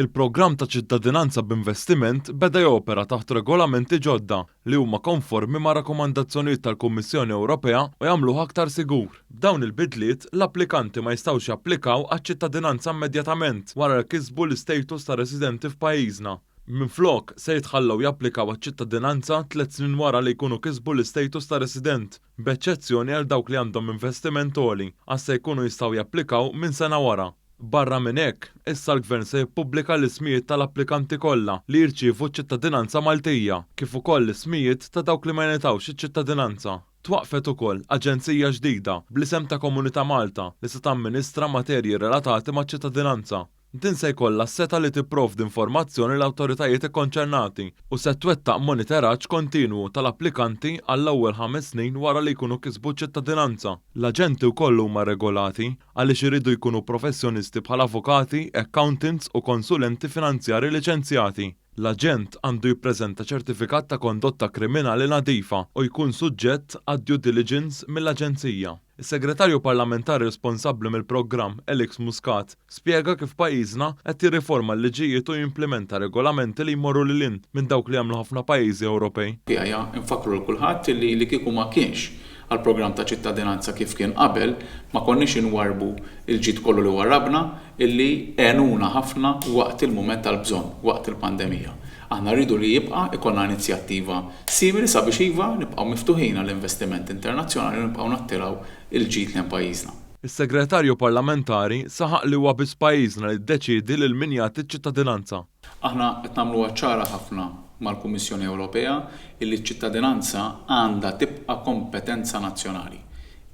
Il-programm ta' ċittadinanza b'investiment beda jopera taħt regolamenti ġodda li huma konformi mar-rakkomandazzjonijiet tal-Kummissjoni Ewropea u jagħmluh aktar sigur. B'dawn il-bidliet, l-applikanti ma jistgħux japplikaw għaċ-ċittadinanza immedjatament wara li kisbu l-istatus ta' residenti f'pajjiżna. Minflok, se jitħallew japplikaw għaċ-ċittadinanza tlett snin wara li jkunu kisbu l-istatus ta' resident, b'eċċezzjoni għal dawk li għandhom investiment għoli, għax se jkunu jistgħu japplikaw minn sena wara. Barra minn hekk, issa l-Gvern se jippubblika l-ismijiet tal-applikanti kollha li jirċievu ċ-ċittadinanza Maltija, kif ukoll l-ismijiet ta' dawk li ma jingħatawx iċ-ċittadinanza. Twaqqfet ukoll aġenzija ġdida bl-isem ta' Komunità Malta li se tamministra materji relatati maċ-ċittadinanza. Din se jkollha s-setgħa li tipprovdi informazzjoni lill-awtoritajiet ikkonċernati u se twettaq moniteraġġ kontinwu tal-applikanti għall-ewwel ħames snin wara li jkunu kisbu ċ-ċittadinanza. L-aġenti wkoll huma regolati għaliex iridu jkunu professjonisti bħal avukati, accountants u konsulenti finanzjarji liċenzjati. L-aġent għandu jippreżenta ċertifikat ta' kondotta kriminali nadifa u jkun suġġett għad-due diligence mill-Aġenzija. Is-Segretarju Parlamentari responsabbli mill-programm, Alex Muscat, spjega kif pajjiżna qed jirriforma l-liġijiet u jimplimenta regolamenti li jmorru lil hinn minn dawk li jagħmlu ħafna pajjiżi Ewropej. Ejja nfakkru lil kulħadd li li kieku ma kienx għall-programm ta' ċittadinanza kif kien qabel, ma konniex inwarrbu l-ġid kollu li warrabna, illi għenuna ħafna waqt il-mument tal-bżonn, waqt il-pandemija. Aħna rridu li jibqa' jkollna inizjattiva simili sabiex iva, nibqgħu miftuħin għall-investiment internazzjonali u nibqgħu nattiraw il-ġid lejn pajjiżna. Is-Segretarju Parlamentari saħaq li huwa biss pajjiżna li ddeċiedi lil min jagħti ċ-ċittadinanza. Aħna qed nagħmluha ċara ħafna mal-Kummissjoni Ewropea illi ċ-ċittadinanza għandha tibqa' kompetenza nazzjonali.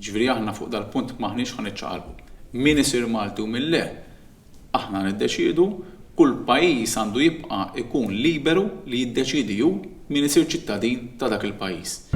Jiġifieri aħna fuq dal-punt m'aħniex ħa niċċaqalqu. Min isir Malti u min le, aħna niddeċiedu, kull pajjiż għandu jibqa' jkun liberu li jiddeċiedi hu min isir ċittadin ta' dak il-pajjiż.